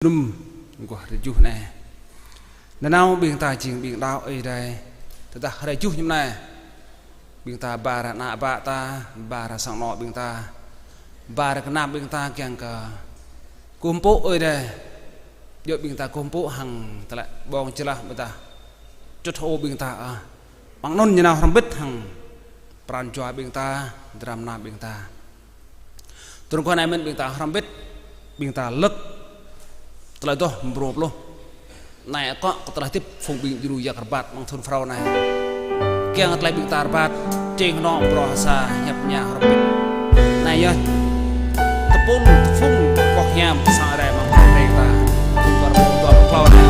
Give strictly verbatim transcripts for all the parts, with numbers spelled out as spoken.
Num, guah hrơi juh anai. Nanao ƀing ta jing ƀing đaŏ Ơi Adai. Tơdah hrơi juh ñu anai, ƀing ta ba hră ană bă ta, ba hră sang anŏ ƀing ta, ba hră kơnam ƀing ta kiăng kơ kơkuh pơpŭ Ơi Adai. Djơ̆ ƀing ta kơkuh pơpŭ hăng tơlơi ƀơ̆ng jơlah ƀing ta. Čŭt hơô ƀing ta, ah. Mơ̆ng anŭn ñu nao hrŏm hơbĭt hăng pran jua ƀing ta, dram nam ƀing ta. Tơdang kơ anai mơ̆n ƀing ta hrŏm hơbĭt, ƀing ta lơ̆k tơlơi adoh mrô pluh. Anai akŏ kơ tơlơi hơdip phung ƀing djru yak rơbat amăng thun phrâo anai. Kiăng tơlơi ƀing ta rơbat, čeng hơnŏ bruă sa hiăp ña hrŏm hơbĭt. Anai yơh, tơpul tơphung boh hiam sang Ơi Adai amăng ƀing ta. Thun phrâo, thun phrâo anai.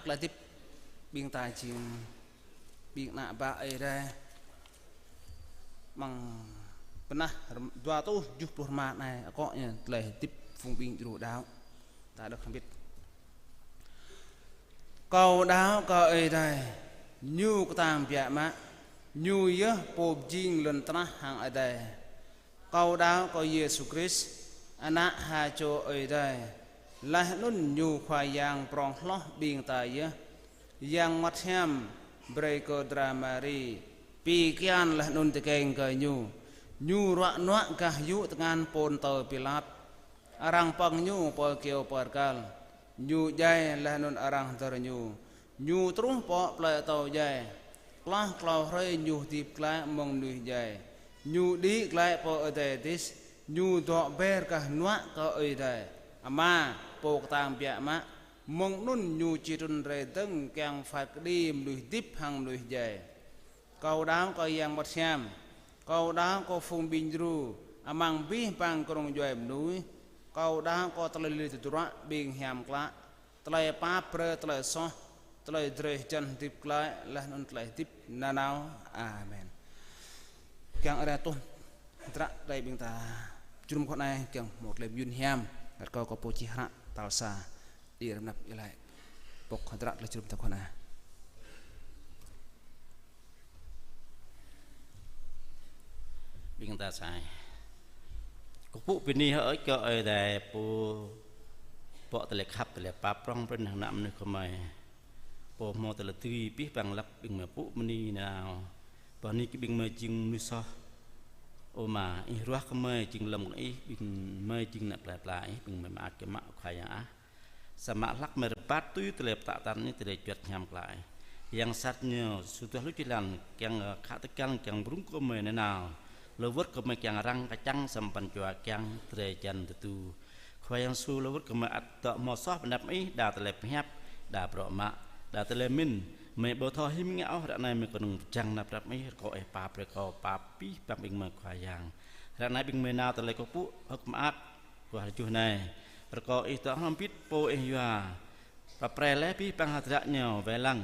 Tơlơi hơdip ƀing ta jing ƀing ană bă Ơi Adai. Amăng bơnah rơm-, dua rơtuh tơjuh pluh rơma anai, akŏ ñu tơlơi hơdip phung ƀing djru đaŏ. Ta đŏk hrŏm hơbĭt. Kâo đaŏ kơ Ơi Adai, Ñu kơtang biă mă, Ñu yơh Pô pơjing lŏn tơnah hăng adai. Kâo đaŏ kơ Yêsu Krist, Ană ha čô Ơi Adai, laih anŭn Ñu Khua Yang prŏng hloh ƀing ta yơh. Yang Bơngăt Hiam brơi kơ dra Mari pi kian laih anŭn tơkeng kơ Ñu. Ñu ruă nuă gah yŭ tơngan Pôntơ Pilat. Arăng pơ̆ng Ñu pơ kyâo pơrkal. Ñu djai laih anŭn arăng hơdơr Ñu. Ñu truh pơ plơi atâo djai. Hloh klâo hrơi Ñu hơdip glaĭ mơ̆ng mơnuih djai. Ñu đĭ glaĭ pơ adai adih. Ñu dŏ ber gah hơnuă kơ Ơi Adai Ama, Pô kơtang biă mă. Mơ̆ng anŭn Ñu či trŭn rai dơ̆ng kiăng phat kơđi mơnuih hơdip hăng mơnuih djai. Kâo đaŏ kơ Yang Bơngăt Hiam. Kâo đaŏ kơ phung ƀing djru amăng abih bang kơnung djuai mơnuih. Kâo đaŏ kơ tơlơi lui tơdruă ƀing hiam klă, tơlơi pap brơi tơlơi soh, tơlơi drơi jăn hơdip glaĭ, laih anŭn tơlơi hơdip nanao. Amen. Kiăng arăng tuh hơdră tơlơi ƀing ta jơnum khua anai, kiăng hmâo tơlơi mơyun hiam, rơkâo kơ pô čih hră tal sa, đĭ rơnăp iâu laĭ pŏk hơdră tơlơi jơnum ta khua anai. Ƀing ta sai. Kơkuh pơpŭ bơni hơơč kơ Ơi Adai Pô pŏk tơlơi khăp tơlơi pap prŏng prin hăng ană mơnuih gơmơi. Pô hmâo tơlơi dưi abih bang lăp ƀing gơmơi pŭ bơni nao. Bơni kơ ƀing gơmơi jing mơnuih soh. Ơ Ama, Ih ruah gơmơi jing lŏm kơ Ih, ƀing gơmơi jing ană plơi pla Ih, ƀing gơmơi mơak kơ mă Khua Yang ah. Samơ̆ hlăk mơ̆ rơbat tui tơlơi pơtă tăn Ih, tơlơi juăt hiam klă Ih. Yang sat ñu sudah luč jơlan kiăng, ơ, khă tơkeng kiăng brŭng kơ gơmơi nanao. Lơwơ̆t gơmơi kiăng răng kơčăng samơ̆ pran jua kiăng drơi jăn tơdu. Khua Yang Yêsu lơwơ̆t gơmơi ăt dŏ hmâo soh pơ anăp Ih, đa tơlơi pơhiăp, đa bruă mă, đa tơlơi mĭn. Gơmơi ƀu thâo him ngă ôh, ră anai gơmơi kơnơ̆ng pơjing nao pơ anăp Ih, rơkâo Ih pap brơi kơ pap abih bang ƀing gơmơi Khua Yang. Ră anai ƀing gơmơi nao tơlơi kơkuh pơpŭ, hơ̆k mơak, Kơ hrơi juh anai, rơkâo Ih dŏ hrŏm hơbĭt pô Ih yua. Pap brơi laih abih bang hơdră ñu wai lăng.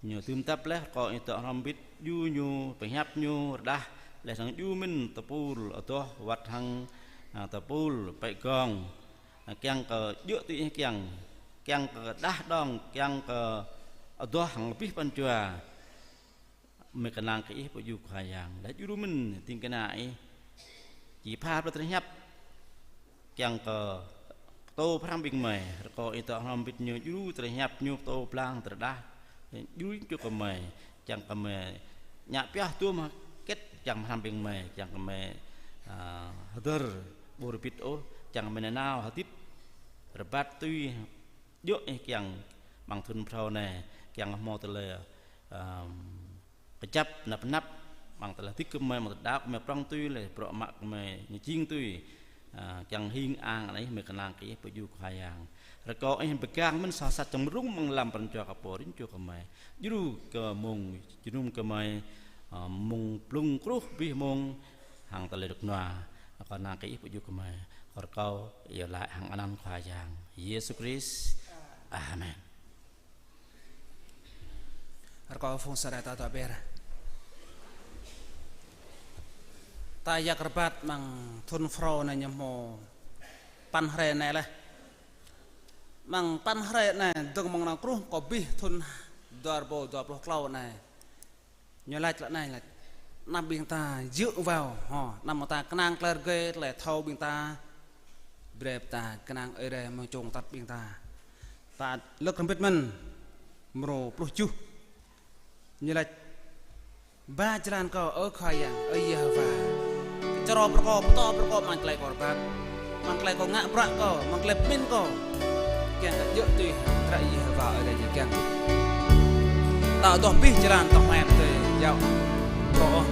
Ñu dưm tap laih, rơkâo Ih dŏ hrŏm hơbĭt djru ñu, pơhiăp ñu rơđah, laih hăng djru mĭn tơpul adoh wăt hăng, a, tơpul pĕ gong. A, kiăng kơ djơ̆ tui Ih kiăng, kiăng kơ đah đong, kiăng kơ adoh hăng abih pran jua. Gơmơi kơnang kơ Ih pơjing Khua Yang. Laih djru mĭn ding kơna Ih. Či pha brơi tơlơi hiăp. Kiăng kơ pơtô pơhrăm ƀing gơmơi. Rơkâo Ih dŏ hrŏm hơbĭt ñu djru tơlơi hiăp ñu pơtô pơblang tơlơi rơđah. Djru čô gơmơi. Kiăng kơ gơmơi ngă pioh tuôm hơget kiăng pơhrăm ƀing gơmơi. Kiăng kơ gơmơi, a, hơdơr ƀu rơbit ôh. Kiăng kơ gơmơi nanao hơdip rơbat tui djơ̆ Ih kiăng amăng thun phrâo anai, kiăng hmâo tơlơi, ơ, kơjăp anăp anăp, amăng tơlơi hơdip gơmơi, amăng tơlơi đaŏ gơmơi prŏng tui, laih bruă mă gơmơi ñu jing tui, ơ, kiăng hing ang anai gơmơi kơnang kơ Ih pơjing Khua Yang. Rơkâo Ih pơgang mơ̆n soh sat čơmrŭng amăng lăm pran jua kơ pô rin jua gơmơi. Djru kơ mông jơnum gơmơi, ơ, mông blung kruh abih mông, hăng tơlơi rơnŭk rơnua, kâo kơnang kơ Ih pơjing gơmơi. Kâo rơkâo iâu laĭ hăng anăn Khua Yang Yêsu Krist. Amen. Rơkâo phung sa rai ta dŏ ber. Ta yak rơbat amăng thun phrâo anai ñu hmâo păn hrơi anai laih. Amăng păn hrơi anai dơ̆ng mơ̆ng nao kruh kơ abih thun dua rơbâo dua pluh klâo anai. Ñu laĭ tơlơi anai laĭ. Anăm ƀing ta djơ̆ wao, hŏ, anăm ƀing ta kơnang tơlơi rơgơi, tơlơi thâo ƀing ta brơi ta kơnang Ơi Adai mơ̆ng čông tăt ƀing ta. Ta lơ̆k rơmbit mơ̆n, mrô pluh tơjuh. Ñu laĭ: Ba jơlan kâo, ơ Khua Yang, ơ Yêhôwa. Čơrâo brơi kâo, pơtô brơi kâo amăng tơlơi kâo rơbat. Amăng tơlơi kâo ngă bruă kâo, amăng tơlơi pơmĭn kâo. Kiăng kơ djơ̆ tui hơdră Yêhôwa Ơi Adai či kiăng. Ta adoh abih jơlan tŏ hmem tui yua. Pơtô ôh.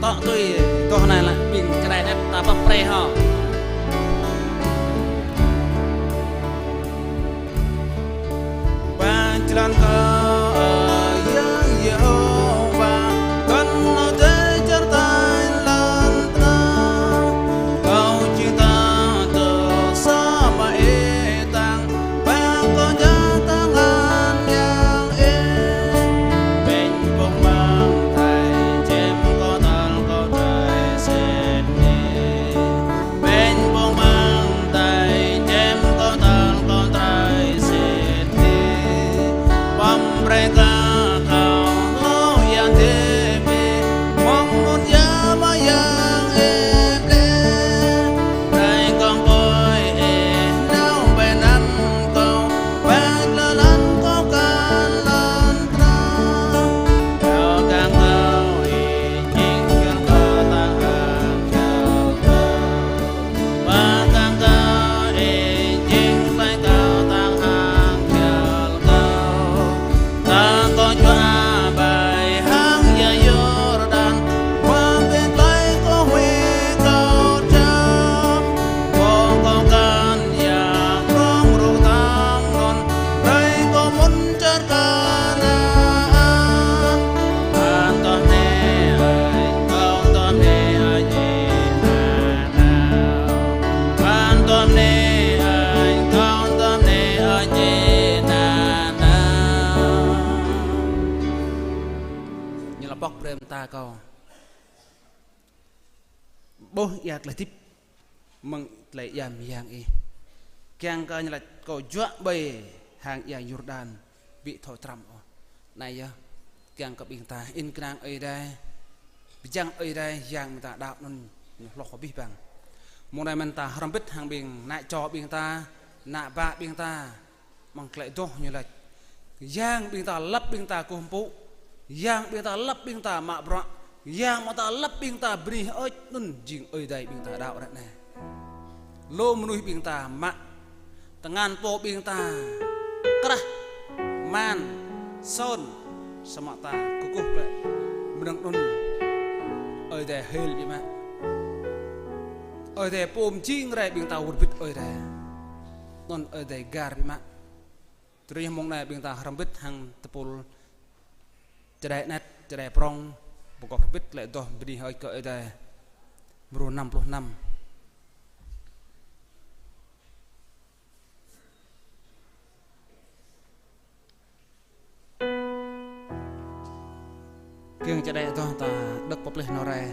Tŏ tui adoh anai laĭ ƀing čơđai anet ta pap brơi hŏ. Ba jơlan kâo, ơ Yang Yêhôwa, kơnơ̆ng adai čar taih lŏn tơnah. Kâo či tơtơ̆ samơ̆ Ih tăng, ba kâo jăk tăng ta kâo ƀuh ia tơlơi hơdip mơ̆ng tơlơi iăm Yang Ih. Kiăng kơ ñu laĭ kâo juă ƀơi hang ia Yurdan ƀu thâo črăm ôh. Anai yơh, kiăng kơ ƀing ta ing kơnang Ơi Adai, pơjing Ơi Adai, Yang ƀing ta đaŏ anŭn ñu hloh abih bang. Mông anai mơ̆n ta hrŏm hơbĭt hăng ƀing ană čô ƀing ta, ană bă ƀing ta, mơ̆ng tơlơi adoh ñu laĭ: Yang ƀing ta lăp ƀing ta kơkuh pơpŭ, Yang ƀing ta lăp ƀing ta mă bruă, Yang ƀing ta lăp ƀing ta bơni hơơč, anŭn jing Ơi Adai ƀing ta đaŏ ră anai. Lu mơnuih ƀing ta mă, tơngan pô ƀing ta krah, man, sôn, samơ̆ ta kơkuh bĕ. Mơnơ̆ng anŭn Ơi Adai hil biă mă. Ơi Adai pôm jing rai ƀing ta wơr bĭt Ơi Adai. Anŭn Ơi Adai găr biă mă. Tui anŭn mông anai ƀing ta hrŏm hơbĭt hăng tơpul čơđai anet, čơđai prŏng, pơgop hơbĭt tơlơi adoh bơni hơơč kơ Ơi Adai. Mrô năm pluh năm. Kiăng čơđai adoh ta đŏk pơplih nao rai.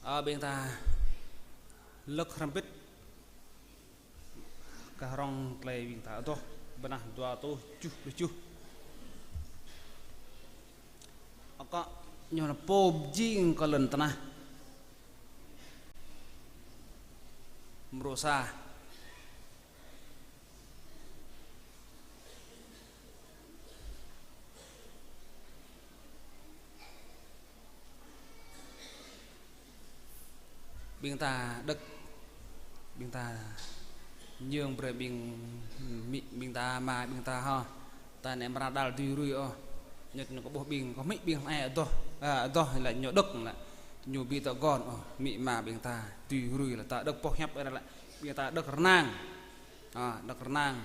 Ơ, ƀing ta lơ̆k hrŏm bĭt kơ hrŏng tơlơi ƀing ta adoh, bơnah dua rơtuh tơjuh pluh tơjuh. Akŏ ñu lĕ pô pơjing kơ lŏn tơnah. Mrô sa. Ƀing ta đŏk, ƀing ta nhơng brơi ƀing amĭ ƀing ta, ama ƀing ta hŏ. Ta anai amra đal dưi rui ôh. Ñu, ñu kơ ƀuh ƀing, kơ amĭ ƀing ai adoh, a, adoh lĕ ñu đŏk lĕ. Ñu ƀu tơguan ôh, amĭ ama ƀing ta dưi rui lĕ ta đŏk boh hiăp anai lĕ. Ƀing ta đŏk rơnang. A, đŏk rơnang.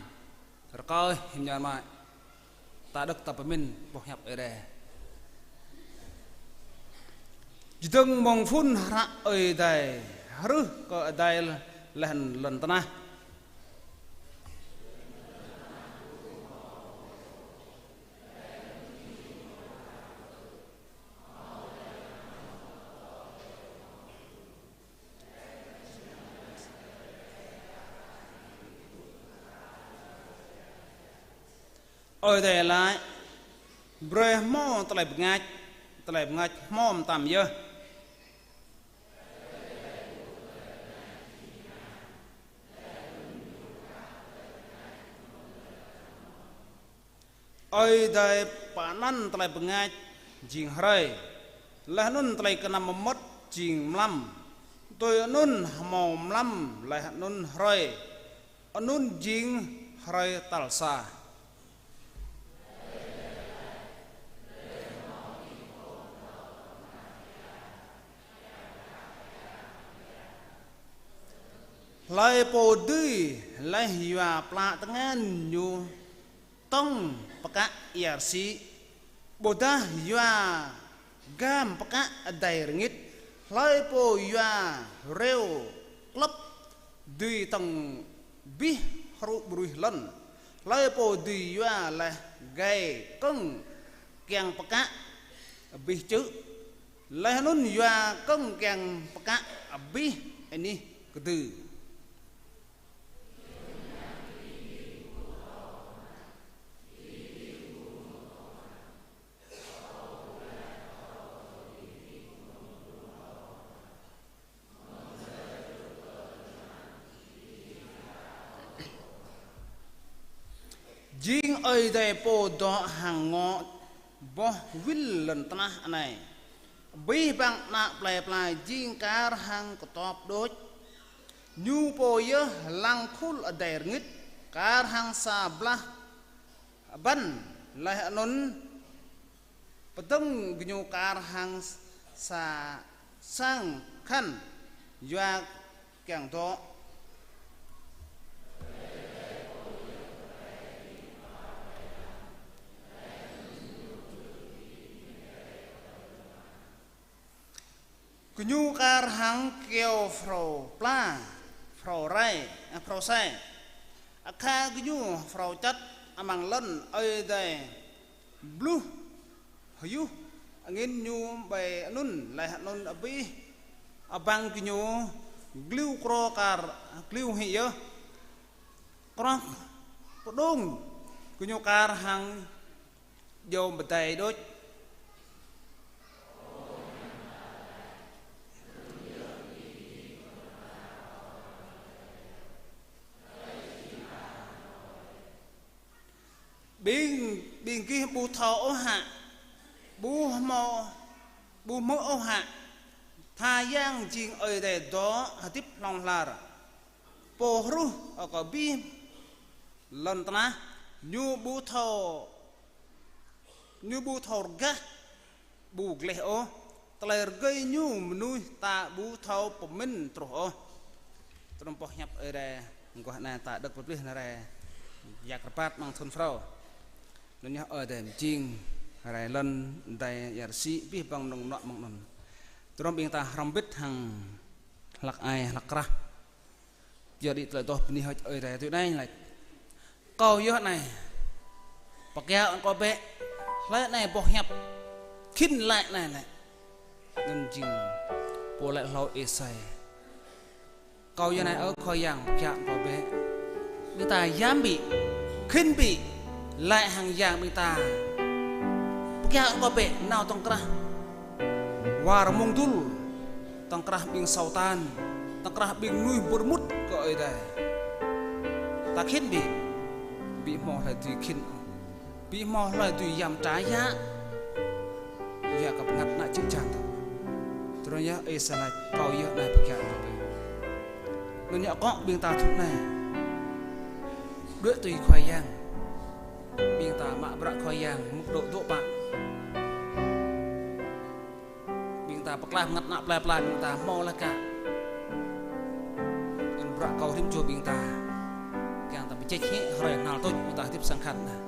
Rơkơi hiam ñan mă. Ta đŏk ta pơmĭn boh hiăp Ơi Adai. Čơdơ̆ng mơ̆ng phŭn hră Ơi Adai hrưh kơ adai laih anŭn lŏn tơnah. Ơi Adai laĭ: Brơi hmâo tơlơi bơngač, tơlơi bơngač hmâo mơtam yơh. Ơi Adai pơanăn tơlơi bơngač jing hrơi, laih anŭn tơlơi kơnăm mơmŏt jing mlam. Tui anŭn hmâo mlam laih anŭn hrơi, anŭn jing hrơi tal sa. Hlơi pô dưi laih yua plă tơngan ñu tŏng pơkă ia rơsĭ, ƀôdah yua gam pơkă adai rơngit? Hlơi pô yua rêu klŏp dưi tŏng abih hrup ƀruih lŏn? Hlơi pô dưi yua laih gai kơ̆ng kiăng pơkă abih čư̆, laih anŭn yua kơ̆ng kiăng pơkă abih anih kơdư? Jing Ơi Adai pô dŏ hăng ngŏ boh wĭl lŏn tơnah anai. Abih bang ană plơi pla jing kar hăng kơtŏp đôč. Ñu pô yơh lăng khul adai rơngit, kar hăng sa blah abăn, laih anŭn pơdơ̆ng gơñu kar hăng sa sang khăn yua kiăng dŏ. Gơñu kar hăng kyâo phrâo pla, phrâo rai, a, phrâo sai. Akha gơñu phrâo čăt amăng lŏn Ơi Adai bluh hơyuh angin ñu ƀơi anŭn, laih anŭn abih abang gơñu gliu krô kar gliu hĭ yơh. Krŏh pơđông gơñu kar hăng djơ̆ pơdai đôč. Ƀing, ƀing gih ƀu thâo ôh hă, ƀu hmâo, ƀu hmư̆ ôh hă, tha yang jing Ơi Adai dŏ hơdip hlŏng lar, pô hrŭh akŏ abih lŏn tơnah, ñu ƀu thâo, ñu ƀu thâo rơgah, ƀu gleh ôh, tơlơi rơgơi ñu mơnuih ta ƀu thâo pơmĭn truh ôh. Tơdrŏm boh hiăp Ơi Adai mơguah anai ta đŏk pơplih anai rai yak rơbat amăng thŭn phrâo. Anŭn yơh Ơi Adai mơjing rai lŏn adai ia rơsĭ abih bang mơnơ̆ng mơnuă amăng anŭn. Tơdrŏm ƀing ta hrŏm bĭt hăng hlăk ai hlăk krah. Yua đĭ tơlơi adoh bơni hơơč Ơi Adai tui anai laĭ: Kâo yơh anai. Pơkiaŏ kâo bĕ. Hlơi anai boh hiăp khĭn laĭ anai lĕ. Anŭn jing Pô laĭ hlâo Êsai: Kâo yơh anai ơ Khua Yang, pơkiaŏ kơ Kâo bĕ. Ƀing ta yam ƀĭ, khĭn ƀĭ, laĭ hăng Yang ƀing ta. Pơkiaŏ kơ Kâo bĕ, nao tŏng krah war mông dŭl, tŏng krah ƀing Satan, tŏng krah ƀing mơnuih pơrmŭt kơ Ơi Adai. Ta khĭn ƀĭ, ƀĭ hmâo hlơi dưi khĭn ôh. Ƀĭ hmâo hlơi dưi yam tra yă, yă kơ bơngăt ană čư̆ čan tŏ. Tơdơi yơh Êsai laĭ: Kâo yơh anai, pơkiaŏ kơ Kâo bĕ. Anŭn yơh akŏ ƀing ta thŭn anai, đuaĭ tui Khua Yang. Ƀing ta mă bruă Khua Yang mŭk dŏ dŏ pă. Ƀing ta pơklaih bơngăt ană plơi pla ƀing ta hmâo laih kă. Anŭn bruă kâo rĭm čô ƀing ta, kiăng ta pơjĕč hĭ hrơi hnal tuč ƀing ta hơdip sang khăn anai.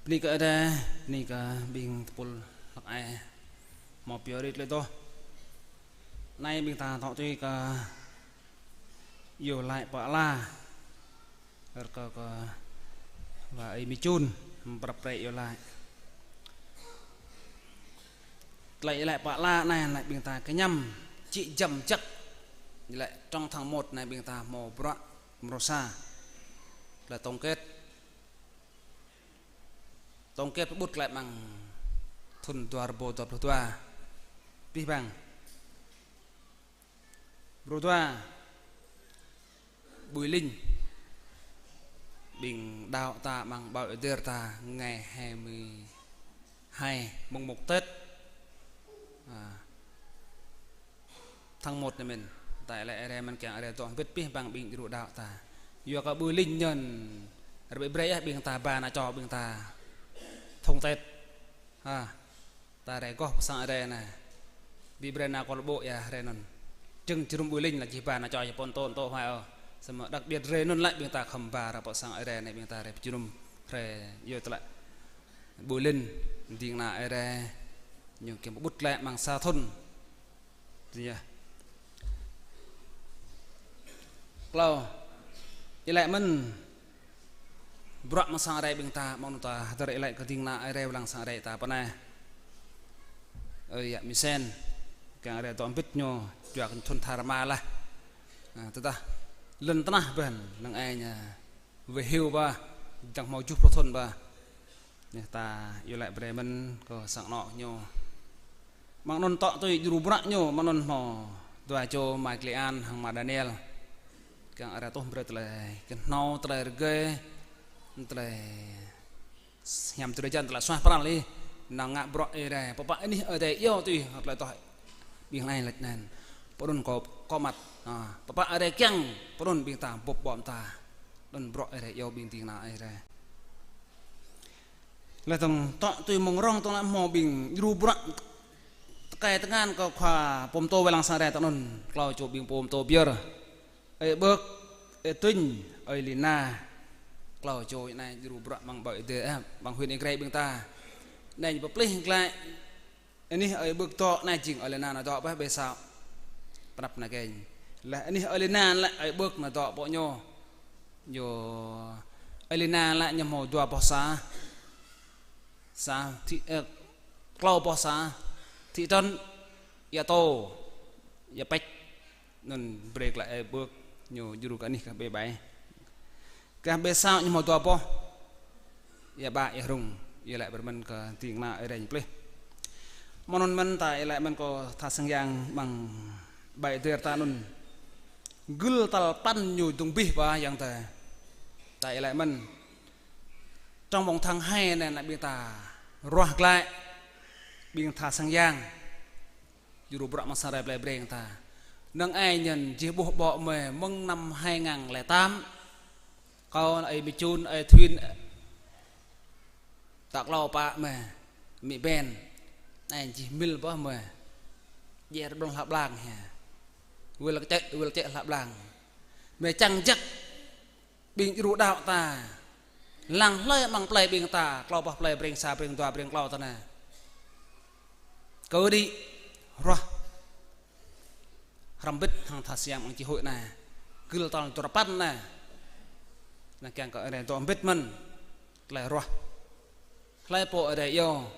Bơni kơ Ơi Adai, bơni kơ ƀing tơpul hlăk ai hmâo piorit lĕ tŏh. Anai ƀing ta tŏ tui kơ iâu laĭ pơala. Rơkâo kơ wa ơi Mi Chun, prăp pre iâu laĭ. Tơlơi iâu laĭ pơala anai, anai ƀing ta kơñăm, či jăm jăk. Lĕ trong tháng một anai ƀing ta hmâo bruă mrô sa. Tơlơi tổng kết. Tổng kết pơƀut glaĭ amăng thun dua rơbâo dua pluh dua. Pih bang. Mrô dua. Ƀui Linh. Ƀing đaŏ ta amăng ƀơi Ơi Adai ta ngày hai mươi hai mùng một Tết. À. Tháng một anai mơ̆n, ta lĕ rai mơ̆n kiăng rai dŏ hơbĭt pih bang ƀing djru đaŏ ta. Yua kơ Ƀui Linh ñơn, rơbeh brei ah ƀing ta ba na čô ƀing ta. Thung Tết. Ha. Ta rai goh pơ sang rai anai. Ƀu brei na kol ƀô̆ ia rai anŭn. Jơ̆ng jơnum Ƀui Linh lĕ čih ba na čô čih pôn tôn tŏ huai ôh. Samơ̆ đặc biệt rai anŭn lĕ ƀing ta khŏm ba ra pơ sang rai anai ƀing ta rai pơjơnum. Rai yua tơlơi Ƀui Linh, ding kơna rai, ñu kiăng pơƀut glaĭ amăng sa thun. Tui yơh. Klâo. Iâu laĭ mơ̆n. Bruă amăng sang rai ƀing ta, amăng anŭn ta hơdơr iâu laĭ kơ ding kơna rai wai lăng sang rai ta pơ anai. Ơi yă Mi Sen. Kiăng rai dŏ hơbĭt ñu, yua kơ thun tha rơma laih. À, tơdah lŏn tơnah ƀing, năng ai ñu. Wai hyu ƀă, dang hmâo juh pluh thun ƀă. Anai ta iâu laĭ brei mơ̆n kơ sang anŏ ñu. Amăng anŭn tŏ tui djru bruă ñu, amăng anŭn hmâo dua čô Mai Kli An hăng Ma Daniel. Kiăng rai tŏh brei tơlơi kơhnâo, tơlơi rơgơi, tơlơi hiam tơlơi jan, tơlơi suaih pral ih. Nao ngă bruă ih rai, pơpă anih Ơi Adai iâu tui, hơplai tŏh. Ƀing anai laĭ anŭn. Pơ anŭn kâo, kâo mă. À, pơpă rai kiăng, pơ anŭn ƀing ta bưp ƀô̆ ta. Anŭn bruă rai iâu ƀing ding kơna rai. Laih dơ̆ng tŏ tui mơ̆ng rŏng tŏng laih hmâo ƀing djru bruă tơkai tơngan kơ khua pơtô wai lăng sang rai tơ anŭn. Klâo čô ƀing pơtô pơyơr. Ơi Bơk, Ơi Tuñ, Ơi Lina. Klâo čô anai djru bruă amăng ƀơi Ơi Adai, amăng huyện Ia Grai ƀing ta. Anai pơplih glaĭ. Anih Ơi Bơk dŏ anai jing Ơi Lina nao dŏ pơ Bê Sao. Prăp anai kĕnh. Laih anih Ơi Lina lĕ Ơi Bơk nao dŏ pơ ñu. Ñu Ơi Lina lĕ ñu hmâo dua boh xã. Xã thị, ơ, klâo boh xã. Thị trấn Ia Tô, Ia Pĕč. Anŭn brei glaĭ Ơi Bơk ñu djru kơ anih kơ Bê Bai. Kơ Bê Sao ñu hmâo dua boh. Ia Ba, Ia Rung, iâu laĭ brei mơ̆n kơ ding kơna rai ñu plih. Mơ̆ng anŭn mơ̆n ta iâu laĭ mơ̆n kơ tha sang yang amăng ƀơi Ơi Adai ta anŭn. Gưl tal păn ñu dŏng abih ƀă yang ta. Ta iâu laĭ mơ̆n. Trong mông tháng hai anai, anai ƀing ta ruah glaĭ ƀing tha sang yang. Djru bruă amăng sang rai plei Breng ta. Năng ai ñen jih ƀuh ƀô̆ mơi mơ̆ng năm hai ngàn lẻ tám. Kâo, Ơi Mi Chun, Ơi Thuyên, ta klâo pă mơi, Mi Ben. Ai jih mil ƀô̆ mơi. Jĕ rơblang hla blang hia. Wơl kơčĕ, wơl kơčĕ hla blang. Mơi čang jăk. Ƀing djru đaŏ ta. Lăng hlơi amăng plei ƀing ta, klâo boh plei Breng sa, Breng dua, Breng klâo ta anai. Kơ đĭ ruah. Hrŏm hơbĭt hăng tha sang yang amăng chi hội anai. Gưl tal dua rơpăn anai. Anai kiăng kơ rai dŏ hơbĭt mơ̆n. Tơlơi ruah. Hlơi pô rai iâu.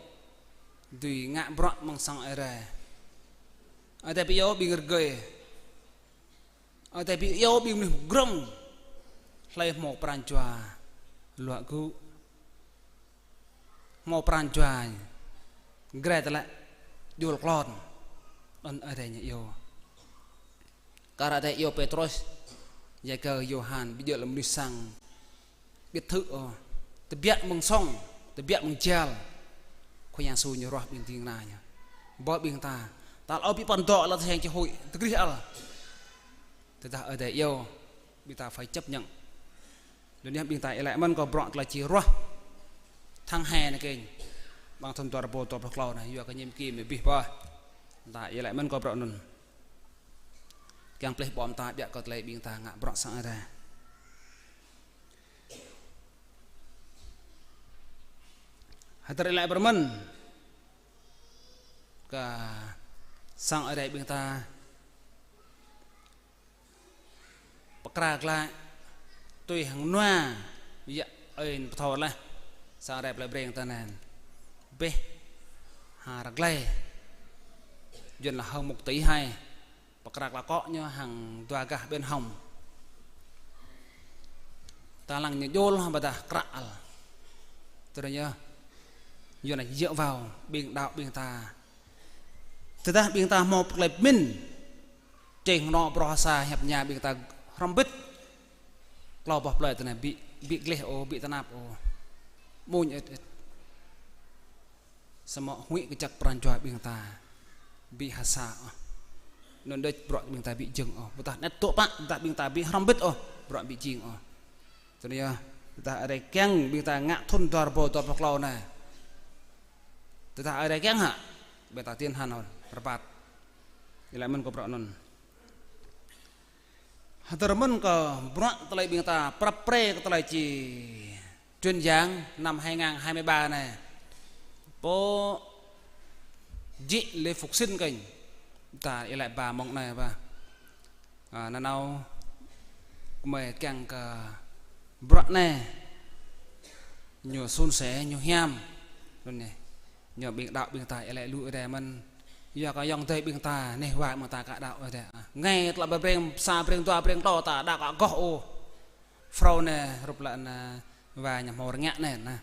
Dưi ngă bruă amăng sang rai. Rai pơiâu ƀing rơgơi. Ơ, tơdah ƀu iâu ƀing mơnuih grŏng, hlơi hmâo pran jua luă gŭ, hmâo pran jua gre tơlĕ, jul klon, anŭn Ơi Adai ñu iâu. Kar Ơi Adai iâu Pêtrôs, Yakơ, Yôhan, ƀu djơ̆ lĕ mơnuih sang, Biệt thự, ơ, tơbiă mơ̆ng sŏng, tơbiă mơ̆ng jal. Khua Yang Yêsu ñu ruah ƀing ding kơna ñu. Bơ ƀing ta. Tal ơ ƀu păn dŏ lĕ tơheng či huĭ, tơgrih ăl. Tơdah Ơi Adai iâu, ƀing ta phải chấp nhận. Lơ̆m anai ƀing ta iâu laĭ mơ̆n kơ bruă tơlơi či ruah. Tháng hai anai kĕnh. Amăng thun dua rơbâo dua pluh klâo anai, yua kơ nhiệm kỳ mơ̆ abih bơ. Ta iâu laĭ mơ̆n kơ bruă anŭn. Kiăng plih ƀô̆ ta ƀiă kơ tơlơi ƀing ta ngă bruă sang Ơi Adai. Hơdơr iâu laĭ pơmĭn kơ sang Ơi Adai ƀing ta pơkra glaĭ tui hăng nua yă ơi pơthâo laih sang Ơi Adai plei Breng ta anai. Bĕ ha rơglai. Yuan laĭ hơ̆ng mục tỉ hai. Pơkra klă kŏ ñu hăng dua gah ƀen hŏng. Ta lăng ñu jol hăng ƀôdah krăl. Tơdah ñu, Yuan laĭ djơ̆ wao ƀing đaŏ ƀing ta. Tơdah ƀing ta hmâo pơklep min. Čeng nŏ broh sa hiăp ña ƀing ta hrŏm bĭt. Klâo boh plơi tơnah ƀu, ƀu gleh ôh, ƀu tơnap ôh. Mơñum ĕt ĕt. Samơ̆ huĭ kơjăp pran jua ƀing ta ƀu hơsa ôh. Anŭn đôč bruă ƀing ta ƀu jing ôh. Ƀôdah anet tŏ pă, ƀôdah ƀing ta ƀu hrŏm bĭt ôh, bruă ƀu jing ôh. Tui anŭn yơh, ƀôdah Ơi Adai kiăng ƀing ta ngă thun dua rơbâo dua pluh klâo anai. Tơdah Ơi Adai kiăng hă, ƀing ta tin hăn ôh, rơbat. Iâu laĭ mơ̆n kơ bruă anŭn. Hơdơr mơ̆n kơ bruă tơlơi ƀing ta prăp pre kơ tơlơi či truyền giảng năm hai ngàn hai mươi ba anai. Pô jĭ lễ phục sinh kơnh. Ta iâu laĭ ba mông anai ba. A, nanao gơmơi kiăng kơ bruă anai. Ñu sun sẻ, ñu hiam. Anŭn anai. Ñu ƀing đaŏ ƀing ta iâu laĭ lu Ơi Adai mơ̆n. Yua kơ ayŏng adơi ƀing ta, neh wa ƀing ta ka đaŏ Ơi Adai. A, ngai tơlơi ƀơi Breng, sa Breng, dua Breng, klâo ta đaŏ ka goh ôh. Phrâo anai, hrup laĭ anai, wa ñu hmâo rơngiă anai, anai.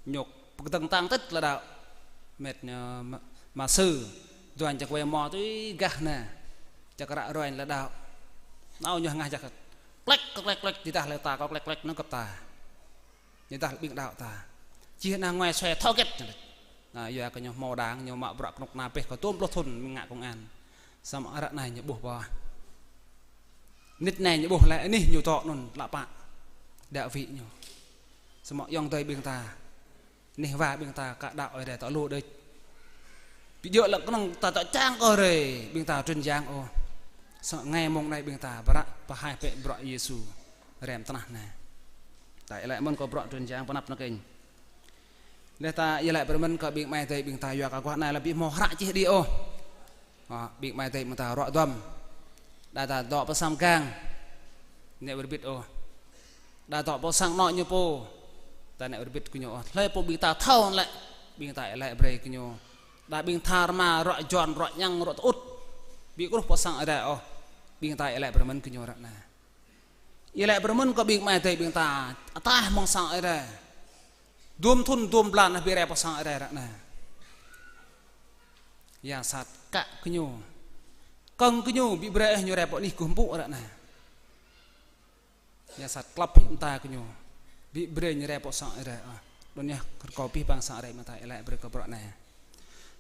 Ñu pơkơdơ̆ng tang tĭt tơlơi đaŏ. Met ñu ma-, ma sư, duan čơkui mơ̆ tui gah anai. Čơkră ruai tơlơi đaŏ. Nao ñu hơngah jak. Klĕk, klĕk, klĕk, tơdah lĕ ta, kâo klĕk, klĕk, nao kơp ta. Ñu dah ƀing đaŏ ta. Čih anai nguai sue thâo gĕt. Anai, yua kơ ñu hmâo đang, ñu mă bruă kơnuk kơna pĕh kơ tôm pluh thŭn ngă công an. Samơ̆ ră anai ñu ƀuh ƀơh. Nit anai ñu ƀuh lĕ anih ñu dŏ anŭn tlă pă. Đaŏ wĭ ñu. Samơ̆ ayŏng adơi ƀing ta. Neh wa ƀing ta ka đaŏ Ơi Adai ta lu đôč. Ƀu djơ̆ lăng kơnơ̆ng ta dŏ čang kơ rai ƀing ta truyền giảng ôh. Samơ̆ ngai mông anai ƀing ta pơră pơhaih pĕ bruă Yêsu rem tơnah anai. Ta iâu laĭ mơ̆n kơ bruă truyền giảng pơanăp anai kơnh. Laih ta iâu laĭ pơmĭn kơ ƀing amai adơi ƀing ta yua kơ guah anai lĕ ƀu hmâo hră čih đĭ ôh. Ơ, ƀing amai adơi ƀing ta ruă duăm. Đa ta dŏ pơ sang gang. Anai ƀu rơbit ôh. Đa dŏ pơ sang anŏ ñu pô. Ta anai ƀu rơbit kơ ñu ôh. Hlơi pô ƀing ta thâo lĕ. Ƀing ta iâu laĭ brơi kơ ñu. Đa ƀing tha rơma ruă juăn, ruă ñăng, ruă tơŭt. Ƀu kơruh pơ sang Ơi Adai ôh. Ƀing ta iâu laĭ pơmĭn kơ ñu ră anai. Iâu laĭ pơmĭn kơ ƀing amai adơi ƀing ta ataih mơ̆ng sang Ơi Adai. Dôm thŭn dôm blan anai ƀu rai pơ sang Ơi Adai ră anai. Yang sat kă kơ ñu. Kơ̆ng kơ ñu ƀu brơi ñu rai pơ anih kơkuh pơpŭ ră anai. Yang sat klăp hĭ mơta kơ ñu. Ƀu brơi ñu rai pơ sang Ơi Adai. Ơ, anŭn yơh kơ kâo pih pang sang Ơi Adai mơta iâu laĭ brơi kơ bruă anai.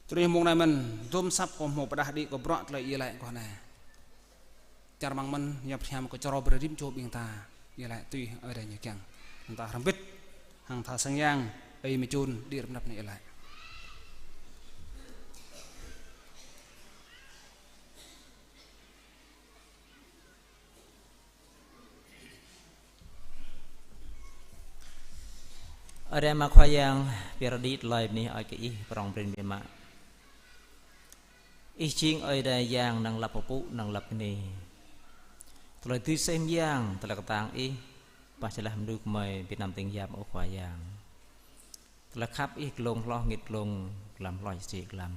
Tui anai mông anai mơ̆n, dôm asăp kâo hmâo pơdah đĭ kơ bruă tơlơi iâu laĭ kơ anai. Čar mơ̆ng mơ̆n, ñu pơhiam kơ čơrâo brơi rĭm čô ƀing ta, iâu laĭ tui Ơi Adai ñu kiăng. Mơta hrŏm bĭt, hăng tha sang yang, Ơi Mơčun, đĭ rơnăp anai iâu laĭ. Ơi Adai mă Khua Yang, pơyơr đĭ tơlơi bơni ơi kơ Ih prŏng prin biă mă. Ih jing Ơi Adai Yang năng lăp pơpŭ, năng lăp bơni. Tơlơi dưi sem Yang, tơlơi kơtang Ih, pah jơlah mơnuih gơmơi ƀu năm tĭng yap ôh Khua Yang. Tơlơi khăp Ih glông hloh ngit glông, glăm hloh čih glăm.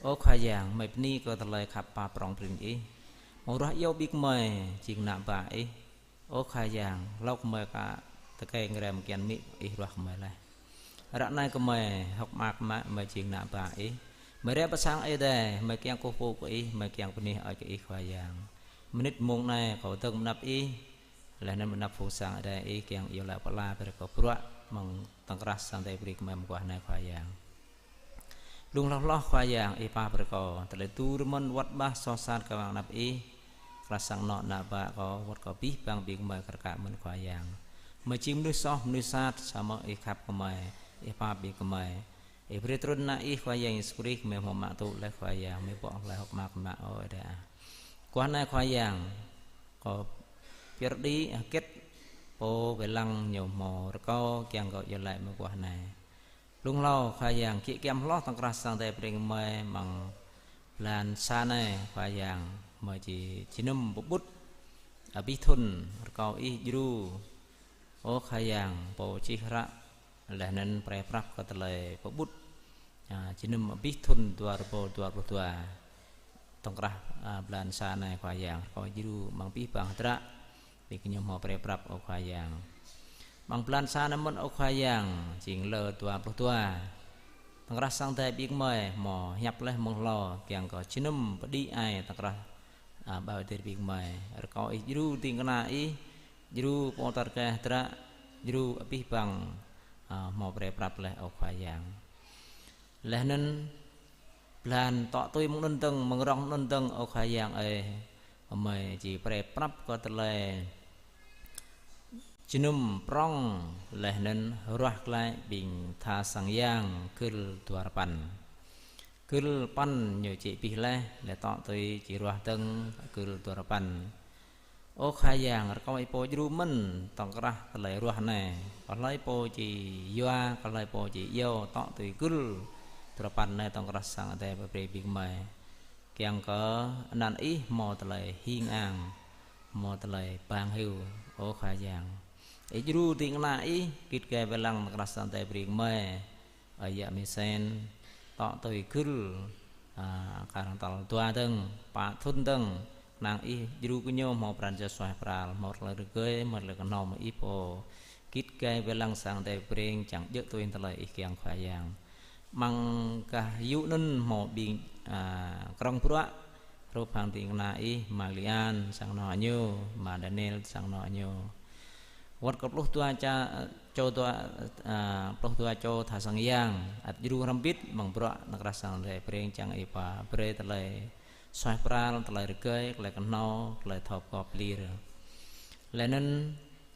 Ơ Khua Yang, mơi bơni kơ tơlơi khăp pap prŏng prin Ih. Mơ̆ng ruah iâu ƀing gơmơi, jing ană bă Ih. Ơ Khua Yang, hlâo gơmơi ka tơkai ngre mơ̆ng kian amĭ Ih ruah gơmơi laih. Ră anai gơmơi hơ̆k mơak mă mơi jing ană bă Ih. Mơi rai pơ sang Ơi Adai, mơi kiăng kơkuh pơpŭ kơ Ih, mơi kiăng bơni ơi kơ Ih Khua Yang. Mơnit mông anai kâo dơ̆ng mơnăp Ih, laih anŭn mơnăp phung sang Ơi Adai Ih kiăng iâu laĭ pơala brơi kơ bruă mơ̆ng tơ̆ng krah sang Ơi Adai brơi kơ mơi mơguah anai Khua Yang. Blung hloh hloh Khua Yang Ih pap brơi kâo, tơlơi tu rơmơn wơ̆t bah soh sat kơ amăng anăp Ih, krah sang anŏ ană bă kâo, wơ̆t kơ abih bang ƀing gơmơi kar kaĭ mơ̆n Khua Yang. Gơmơi jing mơnuih soh, mơnuih sat, samơ̆ Ih khăp kơ gơmơi, Ih pap ƀing gơmơi. Ih brơi trŭn Ană Ih Khua Yang Yêsu Krist, gơmơi hmâo mă tŭ laih Khua Yang, gơmơi ƀuh tơlơi hơ̆k mơak mă ơ Ơi Adai. Guah anai Khua Yang, kâo pơyơr đĭ hơget pô wai lăng ñu hmâo rơkâo kiăng kâo iâu laĭ mơ̆ng guah anai. Lung hlâo Khua Yang kiă kiăm hloh tơ̆ng krah sang Ơi Adai pơring mơi amăng blan sa anai Khua Yang, mơi či jơnum pơƀut abih thŭn, rơkâo Ih djru, ơ Khua Yang, pô čih hră laih anŭn pre prăp kơ tơlơi pơƀut, a, jơnum abih thŭn dua rơbâo dua pluh dua. Tơ̆ng krah, a, blan sa anai Khua Yang, rơkâo djru amăng abih bang hơdră, ƀing gơñu hmâo pre prăp ơ Khua Yang. Amăng blan sa anai mơ̆n ơ Khua Yang, jing lơ dua pluh dua. Tơ̆ng krah sang Ơi Adai ƀing mơi hmâo hiăp laih mơ̆ng hlâo, kiăng kơ jơnum pơđĭ ai tơ̆ng krah, a, ƀơi adai ƀing mơi. Rơkâo Ih djru ding kơna Ih, djru pô tơrkeh hơdră, djru abih bang, a, hmâo pre prăp laih ơ Khua Yang. Laih anŭn blan tŏ tui mơ̆ng anŭn dơ̆ng, mơ̆ng rŏng anŭn dơ̆ng ơ Khua Yang ơi, mơi či pre prăp kơ tơlơi jơnum prŏng laih anŭn ruah glaĭ ƀing tha sang yang gưl dua rơpăn. Gưl păn ñu či abih laih, laih tŏ tui či ruah dơ̆ng gưl dua rơpăn. Ơ Khua Yang, rơkâo Ih pô djru mơ̆n tơ̆ng krah tơlơi ruah anai. Kơ hlơi pô či yua, kơ hlơi pô či iâu tŏ tui gưl dua rơpăn anai tơ̆ng krah sang Ơi Adai pơbrơi ƀing mơi. Kiăng kơ anăn Ih hmâo tơlơi hing ang, hmâo tơlơi bang hyu, ơ Khua Yang. Ih djru ding kơna Ih, git gai wai lăng tơ̆ng krah sang Ơi Adai pơring mơi. Ơi yă mơsen, tŏ tui gưl, a, kar hăng tal dua dơ̆ng, pă thŭn dơ̆ng, kơnang Ih djru gơñu hmâo pran jua suaih pral, hmâo tơlơi rơgơi, hmâo tơlơi kơhnâo mơ̆ng Ih pô. Git gai wai lăng sang Ơi Adai pơring, čang djơ̆ tui tơlơi Ih kiăng Khua Yang. Amăng gah yŭ anŭn hmâo ƀing, a, krong bruă, hrup hăng ding kơna Ih, Ama Lian, sang anŏ ñu, Ama Daniel, sang anŏ ñu. Wơ̆t kơ pluh dua ča, čô dua, a, pluh dua čô tha sang yang, ăt djru hrŏm hơbĭt amăng bruă tơ̆ng krah sang Ơi Adai pơring, čang Ih pơbrơi tơlơi suaih pral, tơlơi rơgơi, tơlơi kơhnâo, tơlơi thâo pơgop pơlir. Laih anŭn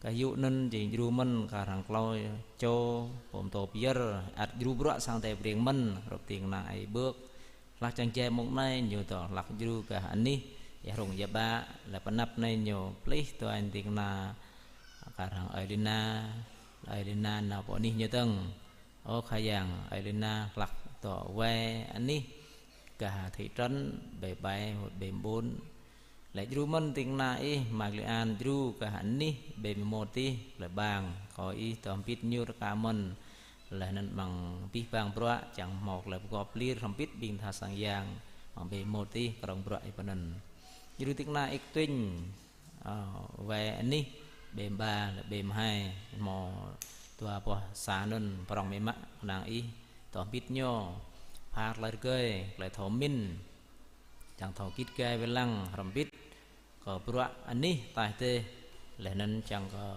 gah yŭ anŭn jing djru mơ̆n kar hăng klâo čô pô pơtô pơyơr, ăt djru bruă sang Ơi Adai pơring mơ̆n, hrup ding kơna Ih Bưk. Hlak čang jai mông anai ñu dŏ hlak djru gah anih ia rông ia ƀă, laih pơ anăp anai ñu plih tui ding kơna kar hăng Ơi Lina, Ơi Lina nao pơ anih ñu dơ̆ng. Ơ Khua Yang, Ơi Lina hlak dŏ wai anih gah thị trấn Ƀe Bai, huyện Ƀe Ƀôn. Laih djru mơ̆n ding kơna Ih, Ama Lian djru gah anih Ƀe Mơmôt tih, plơi Bang. Kơ Ih dŏ hơbĭt ñu rơka mơ̆n. Laih anŭn amăng abih bang bruă, čang hmâo tơlơi pơgop pơlir hrŏm hơbĭt ƀing tha sang yang, amăng Ƀe Mơmôt tih, krong bruă Ih pơ anŭn. Djru ding kơna Ih Ktuing, a, wai anih Ƀe Mơba, laih Ƀe Mơhai, hmâo dua boh sa anŭn, prŏng mơ̆ mă, kơnang Ih dŏ hơbĭt ñu, pha tơlơi rơgơi, tơlơi thâo mĭn, čang thâo git gai wai lăng hrŏm hơbĭt kơ bruă anih ataih dêh, laih anŭn čang kơ,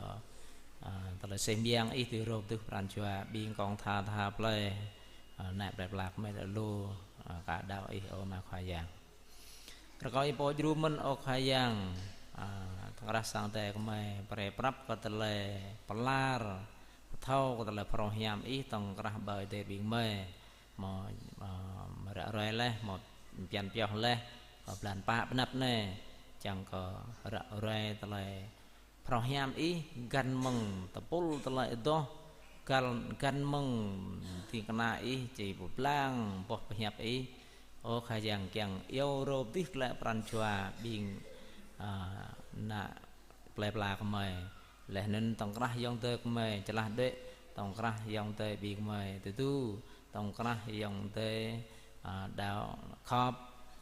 a, tơlơi seh mơyang Ih dưi rŏ pơtưh pran jua ƀing kông tha tha plơi, a, nai plơi pla kơmơi tơlơi lu, a, kơ đaŏ Ih ơ Ama Khua Yang. Rơkâo Ih pô djru mơ̆n ơ Khua Yang, a, tơ̆ng krah sang Ơi Adai kơmơi, pre prăp kơ tơlơi pơlar, pơthâo kơ tơlơi phrâo hiam Ih tơ̆ng krah ƀơi adai ƀing mơi. Hmâo, ơ, ră ruai laih, hmâo pơhiăp pioh laih, kơ blan pă pơ anăp anai, čang kơ ră ruai tơlơi phrâo hiam Ih, găn mơ̆ng tơpul tơlơi adoh, găn, găn mơ̆ng ding kơna Ih či pơblang boh pơhiăp Ih. Ơ Khua Yang, kiăng iâu rŏ pơtưh glaĭ pran jua ƀing, ơ, ană plơi pla kơmơi. Laih anŭn tơ̆ng krah ayŏng adơi kơmơi, čơlah đuaĭ, tơ̆ng krah ayŏng adơi ƀing kơmơi tơdu, tơ̆ng krah ayŏng adơi, a, đaŏ khŏp,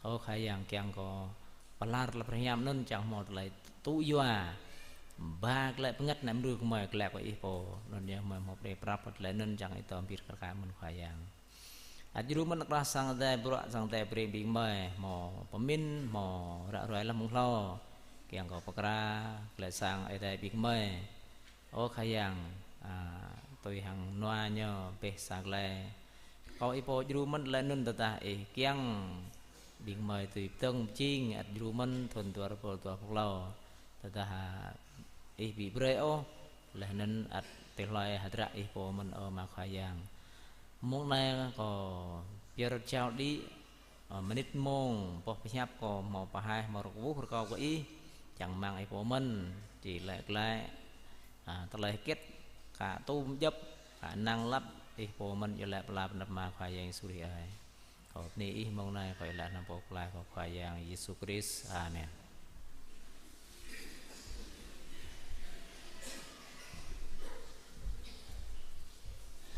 ơ Khua Yang, kiăng kơ pơlar tơlơi phrâo hiam anŭn čang hmâo tơlơi tŭ yua. Ba glaĭ bơngăt ană mơnuih kơmơi, glaĭ kơ Ih pô, anŭn yơh kơmơi hmâo pre prăp tơlơi anŭn čang Ih dŏ hơbĭt kar kaĭ mơ̆n Khua Yang. Ăt djru mơ̆n tơ̆ng krah sang Ơi Adai, bruă sang Ơi Adai pơring ƀing mơi, hmâo pơmĭn, hmâo ră ruai laih mơ̆ng hlâo, kiăng kơ pơkra glaĭ sang Ơi Adai ƀing mơi. Ơ Khua Yang, a, tui hăng nua ñu bĕ sa glaĭ. Kâo Ih pô djru mơ̆n tơlơi anŭn tơdah Ih kiăng ƀing mơi dưi pơdơ̆ng pơjing, ăt djru mơ̆n thŭn dua rơbâo dua pluh klâo. Tơdah, a, Ih ƀu brơi ôh, laih anŭn ăt tơlơi hơdră Ih pô mơ̆n ơ Ama Khua Yang. Mông anai kâo pơyơr jao đĭ, ơ, mơnit mông, boh pơhiăp kâo hmâo pơhaih, hmâo rơkâo rơkâo kơ Ih, čang rơmang Ih pô mơ̆n, či laĭ glaĭ, a, tơlơi hơget, ka tŭm djŏp, ka năng lăp, Ih pô mơ̆n iâu laĭ pơala pơanăp Ama Khua Yang Yêsu Krist ơi. Kâo bơni Ih mông anai, kâo iâu laĭ hơnăm pô pơklaih kâo Khua Yang Yêsu Krist. Amen.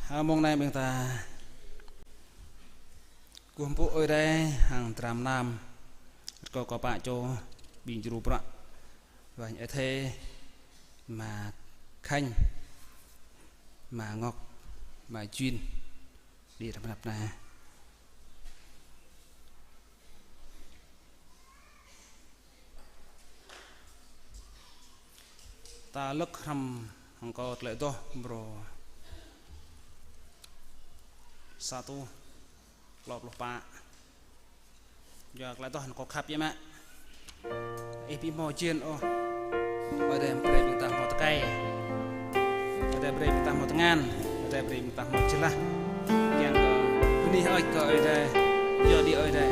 Ha, mông anai ƀing ta kơkuh pơpŭ Ơi Adai hăng dram gơnam. Rơkâo kơ pă čô ƀing djru bruă, wa Ơi Thê, ama Khanh, ama Ngọc, ama Jun, đĭ hrŏm hrăp anai. Ta lơ̆k hrăm hăng kâo tơlơi adoh mrô sa rơtuh klâo pluh pă. Yua tơlơi adoh anŭn kâo khăp yơh mă. Ih ƀu hmâo jên ôh. Ơi Adai brơi ƀing ta hmâo tơkai. Ơi Adai brơi ƀing ta hmâo tơngan. Ơi Adai brơi ƀing ta hmâo jơlah. Kiăng kơ bơni hơơč kơ Ơi Adai. Yua đĭ Ơi Adai.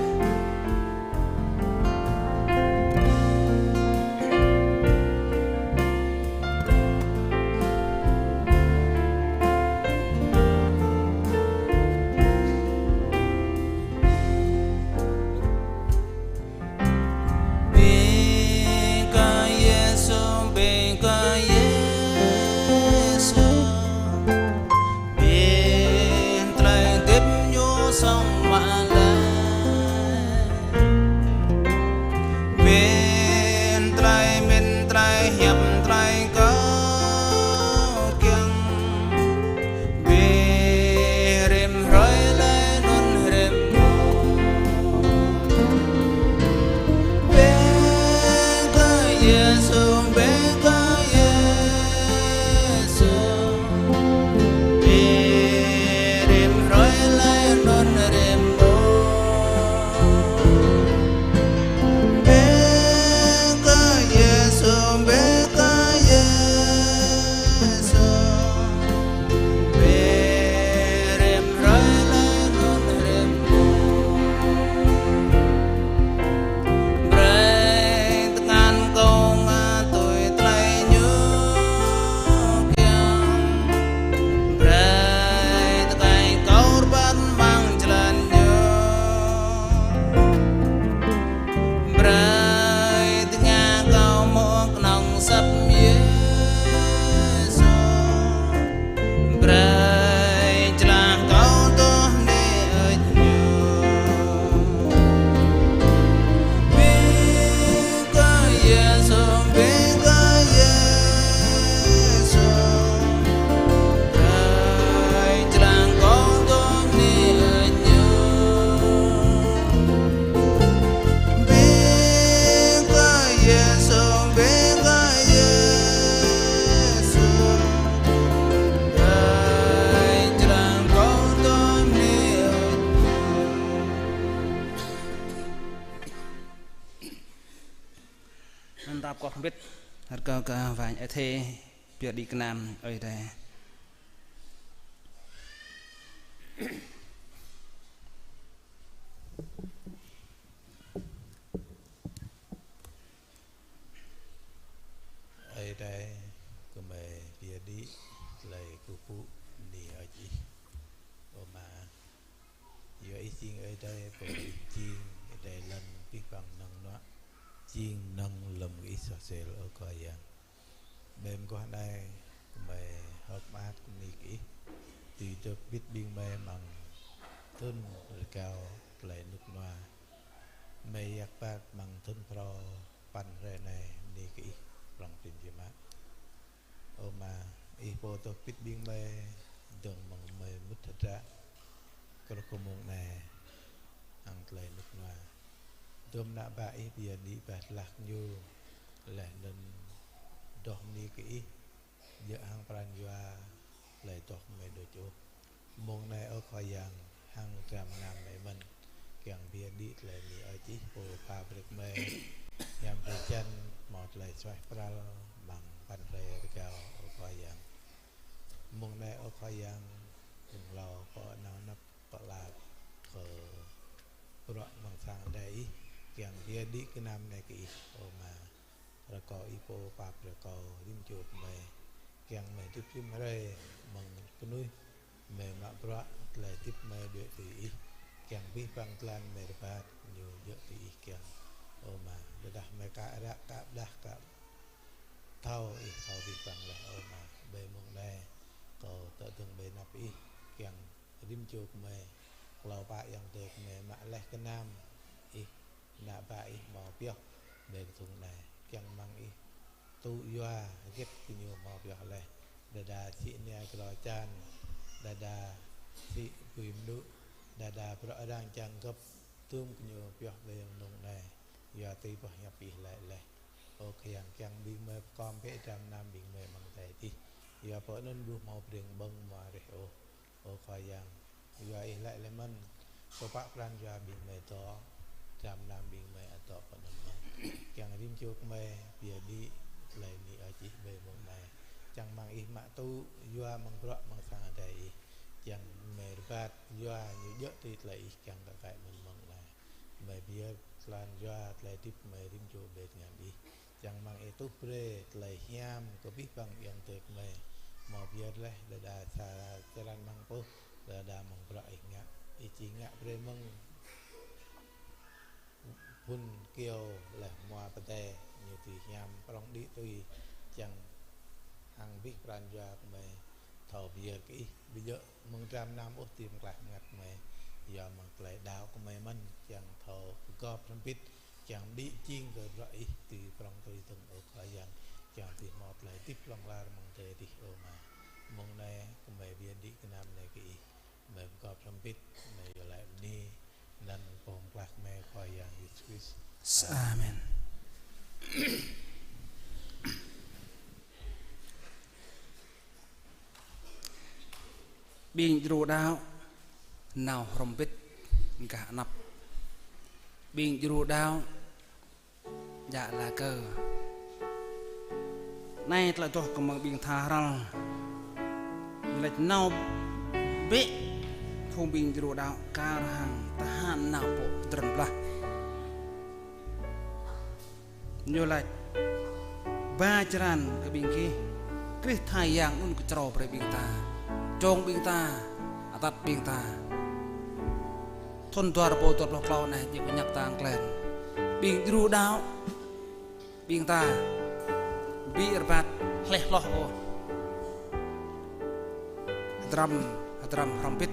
Bơni kơ Yêsu, bơni kơ Yêsu. Bơni tơlơi hơdip ñu song mă lĕ. Bơni tơlơi mĭn, tơlơi hiăp, tơlơi kơkiăng. Bơni rĭm hrơi lĕ anŭn rĭm mông. Bơni kơ Yêsu, bơni kơ Yêsu. Bơni rĭm hrơi lĕ anŭn rĭm mông. Bơni kơ Yêsu, bơni kơ Yêsu. Bơni rĭm hrơi lĕ anŭn rĭm mông. Brơi tơngan kâo ngă tui tơlơi ñu kiăng. Brơi tơkai kâo rơbat amăng jơlan ñu. Brơi tơngan kâo mơ̆ kơnơ̆ng asăp Yêsu. Brơi jơlah kâo tŭ bơni hơơč ñu. Bơni kơ Yêsu, bơni kơ Yêsu. Brơi jơlah kâo tŭ bơni hơơč ñu. Bơni kơ Yêsu, bơni kơ Yêsu. Brơi jơlah kâo tŭ bơni hơơč ñu. Anŭn ta pơkŏh hơbĭt, rơkâo kơ wa Ơi Thê pơyơr đĭ gơnam Ơi Adai. Ơi Adai, gơmơi pơyơr đĭ tơlơi kơkuh pơpŭ bơni hơơč Ih. Ơ Ama, yua Ih jing Ơi Adai, pô Ih jing Ơi Adai lŏn abih bang năng nuă, jing năng lơ̆m kơ Ih soh sel, ơ Khua Yang. Mơguah anai, gơmơi hơ̆k mơak bơni kơ Ih, tui dŏ hơbĭt ƀing gơmơi amăng thŭn rơgao tơlơi rơnŭk rơnua. Gơmơi yak păk amăng thŭn phrâo păn hrơi anai, bơni kơ Ih prŏng prin biă mă. Ơ Ama, Ih pô dŏ hơbĭt ƀing gơmơi, dơ̆ng mơ̆ng gơmơi mŭt hơdră truh kơ mông anai, hăng tơlơi rơnŭk rơnua. Dŏm ană bă Ih pơyơr đĭ bah tơlăk ñu, laih anŭn dŏ bơni kơ Ih, djơ̆ hăng pran jua tơlơi dŏ gơmơi đôč ôh. Mông anai ơ Khua Yang, hăng dram gơnam gơmơi mơ̆n, kiăng pơyơr đĭ tơlơi bơni hơơč Ih pô pha brơi kơ gơmơi, hiam drơi jăn hmâo tơlơi suaih pral amăng păn hrơi rơgao, ơ Khua Yang. Mông anai ơ Khua Yang, ƀing hlâo pô nao anăp pơala kơ bruă amăng sang Ơi Adai Ih, kiăng pơyơr đĭ gơnam anai kơ Ih, ơ Ama. Rơkâo Ih pô pap rơkâo rĭm čô gơmơi, kiăng gơmơi hơdip rĭm hrơi mơ̆ng kơnuih Mơi mă bruă tơlơi hơdip mơi djơ̆ tui Ih, kiăng abih bang jơlan mơi rơbat ñu djơ̆ tui Ih kiăng. Ơ Ama, tơdah mơi ka răk, ka pơdah, ka thâo, Ih thâo abih bang laih. Ơ Ama, ƀơi mông anai kâo tơdơ̆ng ƀơi anăp Ih, kiăng rĭm čô gơmơi, klâo pă ayŏng adơi gơmơi mă laih gơnam Ih, ană bă Ih hmâo pioh ƀơi kơdung anai, kiăng mơ̆ng Ih tŭ yua hơget gơñu hmâo pioh laih. Đơđa sĭ ania grŏ čan, đơđa sĭ bui mơnŭ, đơđa bruă arăng čang gơ̆p, dum gơñu pioh ƀơi mông anai, yua tui boh hiăp Ih laĭ laih. Ơ Khua Yang, kiăng ƀing mơi pơkom bĕ dram gơnam ƀing mơi amăng adai adih, yua pơ anŭn ƀu hmâo breng ƀơ̆ng hmua reh ôh. Ơ Khua Yang, yua Ih laĭ laih mơ̆n, tơpă pran jua ƀing mơi dŏ, dram gơnam ƀing mơi ăt dŏ pơ anŭn mơ̆n. Kiăng rĭm čô gơmơi pơyơr đĭ tơlơi bơni Ih ƀơi mông anai, čang mơ̆ng Ih mă tŭ yua mơ̆ng bruă mơ̆ng sang adai Ih, kiăng mơi rơbat yua ñu djơ̆ tui tơlơi Ih kiăng kơ kăi mơ̆n mông anai. Mơi pơyơr pran jua tơlơi hơdip mơi rĭm čô ƀơi tơngan Ih, čang mơ̆ng Ih tuh brơi tơlơi hiam kơ abih bang ayŏng adơi gơmơi hmâo pơyơr laih, đơđa sa črăn mơ̆ng pơh, đơđa mơ̆ng bruă Ih ngă, Ih či ngă brơi mơ̆ng phŭn kyâo laih hmua pơdai, ñu tui hiam prŏng đĭ tui, čang hăng abih pran jua gơmơi thâo pơyơr kơ Ih, ƀu djơ̆ mơ̆ng dram gơnam ôh, tơ̆m klaih mơngăt gơmơi, yua mơ̆ng tơlơi đaŏ gơmơi mơ̆n, kiăng thâo pơgop hrŏm hơbĭt, kiăng đĭ jing kơ bruă Ih tui prŏng tui dơ̆ng. Ơ Khua Yang, kiăng tui hmâo tơlơi hơdip hlŏng lar amăng adai adih. Ơ Ama, mông anai gơmơi pơyơr đĭ gơnam anai kơ Ih, gơmơi pơgop hrŏm hơbĭt, gơmơi iâu laĭ bơni, anăn Pô Pơklaih gơmơi Khua Yang Yêsu Krist. Amen. Ƀing djru đaŏ nao hrŏm hơbĭt gah anăp. Ƀing djru đaŏ djă la kơ. Anai tơlơi adoh kơ mơ̆ng ƀing tha hrăl. Ñu laĭ nao bĕ phung ƀing djru đaŏ kar hăng tơhan nao pơ tơdron blah. Ñu laĭ ba črăn kơ ƀing gih, Krist tha yang anŭn kơčrâo brơi ƀing ta, čong ƀing ta, atăt ƀing ta. Thun dua rơbâo dua pluh klâo anai, ñu kơñăp ta klĕn. Ƀing djru đaŏ ƀing ta ƀu rơbat hleh hloh ôh. Hơdrăm, hơdrăm hrŏm hơbĭt.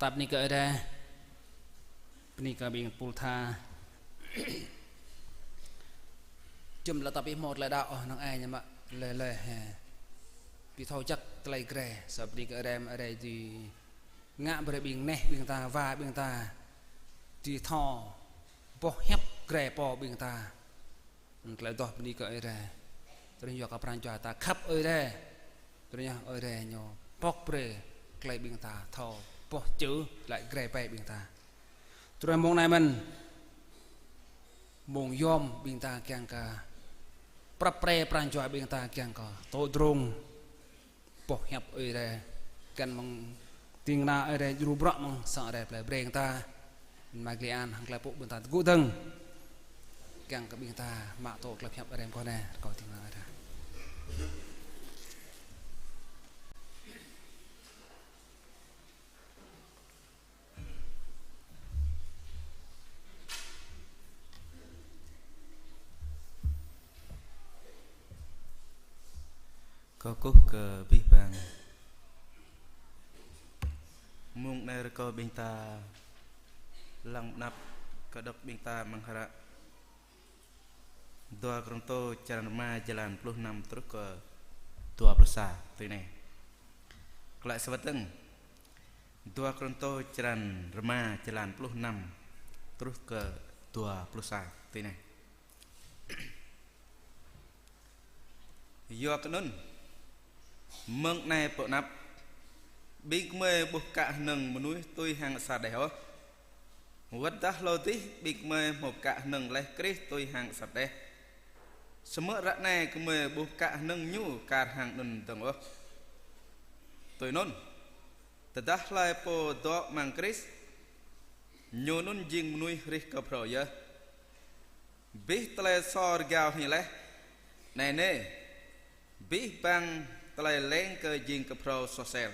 Ta bơni kơ Ơi Adai, bơni kơ ƀing pul tha. Jum la ta ƀu hmâo tơlơi đaŏ ôh, năng ai ñu mă lơi lơi hă. Ƀu thâo čăk tơlơi grê, sa bơni kơ Ơi Adai, Ơi Adai dưi ngă brơi ƀing neh ƀing ta, wa ƀing ta dưi thâo boh hiăp grê pô ƀing ta. Tơlơi adoh bơni kơ Ơi Adai. Tơlơi yua kơ pran jua ta khăp Ơi Adai. Tơlơi yua Ơi Adai ñu pŏk brơi tơlơi ƀing ta thâo boh čư̆ tơlơi grê pô ƀing ta. Tơlơi mông anai mơ̆n, mông yom ƀing ta kiăng kơ prăp pre pran jua ƀing ta kiăng kơ tŏ drông boh hiăp Ơi Adai, găn mơ̆ng ding kơna Ơi Adai, djru bruă mơ̆ng sang Ơi Adai plei Breng ta, mă glĕ an hăng tơlơi pơpŭ ƀing ta tơgŭ dơ̆ng. Kiăng kơ ƀing ta mă tŏ tơlơi hiăp Ơi Adai mơguah anai, rơkâo ding kơna Ơi Adai. Kơkuh kơ abih bang. Mông anai rơkâo ƀing ta lăng anăp kơ đŏk ƀing ta amăng hră dua Kôrintô črăn rơma jơlan pluh năm truh kơ dua pluh sa tui anai. Klă sơwơ̆t dơ̆ng. Dua Kôrintô črăn rơma jơlan pluh năm truh kơ dua pluh sa tui anai. Yua kơ anŭn, mơ̆ng anai pơ anăp, ƀing gơmơi ƀu pơkă hơnơ̆ng mơnuih tui hăng asar đeh ôh. Wơ̆t dah hlâo adih ƀing gơmơi hmâo pơkă hơnơ̆ng laih Krist tui hăng asar đeh. Samơ̆ ră anai gơmơi ƀu pơkă hơnơ̆ng ñu kar hăng anŭn dơ̆ng ôh. Tui anŭn, tơdah hlơi pô dŏ amăng Krist, ñu anŭn jing mơnuih rĭh kơ phrâo yơh. Abih tơlơi sô rơgao hĭ laih. Anai nê, abih bang tơlơi leng kơ jing kơ phrâo soh sel.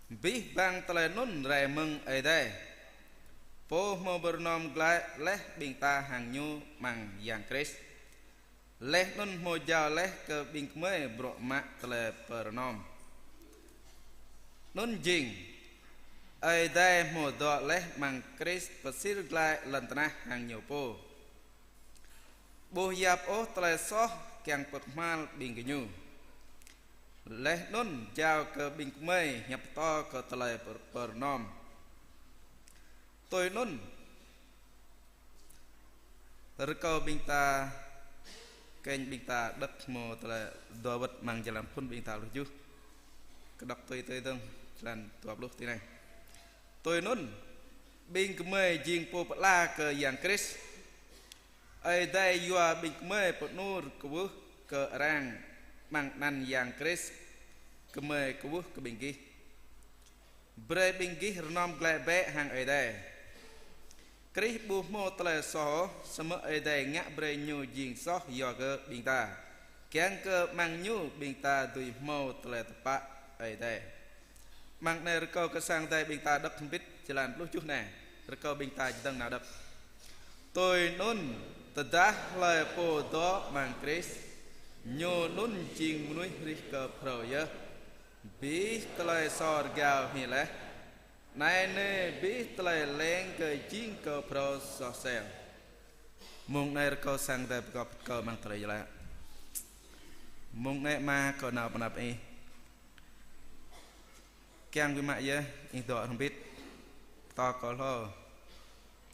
Abih bang tơlơi anŭn rai mơ̆ng Ơi Adai, Pô hmâo pơrơnom glaĭ laih ƀing ta hăng ñu amăng Yang Krist. Laih anŭn hmâo jao laih kơ ƀing gơmơi bruă mă tơlơi pơrơnom. Anŭn jing, Ơi Adai hmâo dŏ laih amăng Krist pơsir glaĭ lŏn tơnah hăng ñu pô. Ƀu yap ôh tơlơi soh kiăng pơkơhmal ƀing gơñu. Laih anŭn jao kơ ƀing gơmơi hiăp pơtô kơ tơlơi pơ-, pơrơnom. Tui anŭn, rơkâo ƀing ta, kơnh ƀing ta đŏk hmâo tơlơi dua wơ̆t amăng jơlan phŭn ƀing ta lu juh. Kơ đŏk tui tui dơ̆ng jơlan dua pluh tui anai. Tui anŭn, ƀing gơmơi jing pô pơala kơ Yang Krist. Ơi Adai yua ƀing gơmơi pơanŭn kwưh kơ arăng, amăng anăn Yang Krist gơmơi kwưh kơ ƀing gih. Brơi ƀing gih rơnom glaĭ bĕ hăng Ơi Adai. Krist ƀu hmâo tơlơi soh, samơ̆ Ơi Adai ngă brơi ñu jing soh yua kơ ƀing ta, kiăng kơ amăng ñu ƀing ta dưi hmâo tơlơi tơpă Ơi Adai. Amăng anai rơkâo kơ sang Ơi Adai ƀing ta đŏk hơbĭt jơlan pluh tơjuh anai. Rơkâo ƀing ta čơdơ̆ng nao đŏk. Tui anŭn, tơdah hlơi pô dŏ amăng Krist, ñu anŭn jing mơnuih rĭh kơ phrâo yơh. Abih tơlơi sô rơgao hĭ laih. Anai nê, abih tơlơi leng kơ jing kơ phrâo soh sel. Mông anai rơkâo sang Ơi Adai pơkŏp kơ amăng tơlơi jơlan. Mông anai Ama kâo nao pơ anăp Ih. Kiăng kơ mă yơh, Ih dŏ hrŏm hơbĭt. Pơtô kơ hlâo.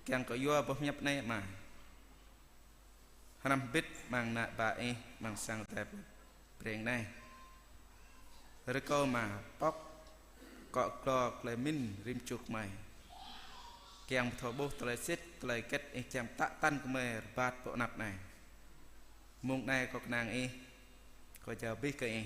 Kiăng kơ yua boh hiăp anai Ama hrŏm hơbĭt amăng ană bă Ih, amăng sang Ơi Adai Breng anai. Rơkâo Ama pŏk akŏ glô tơlơi mĭn rĭm čô gơmơi. Kiăng pơthâo ƀuh tơlơi sĭt, tơlơi hơget Ih kiăng pơtă tăn gơmơi rơbat pơ anăp anai. Mông anai kâo kơnang Ih, kâo jao abih kơ Ih.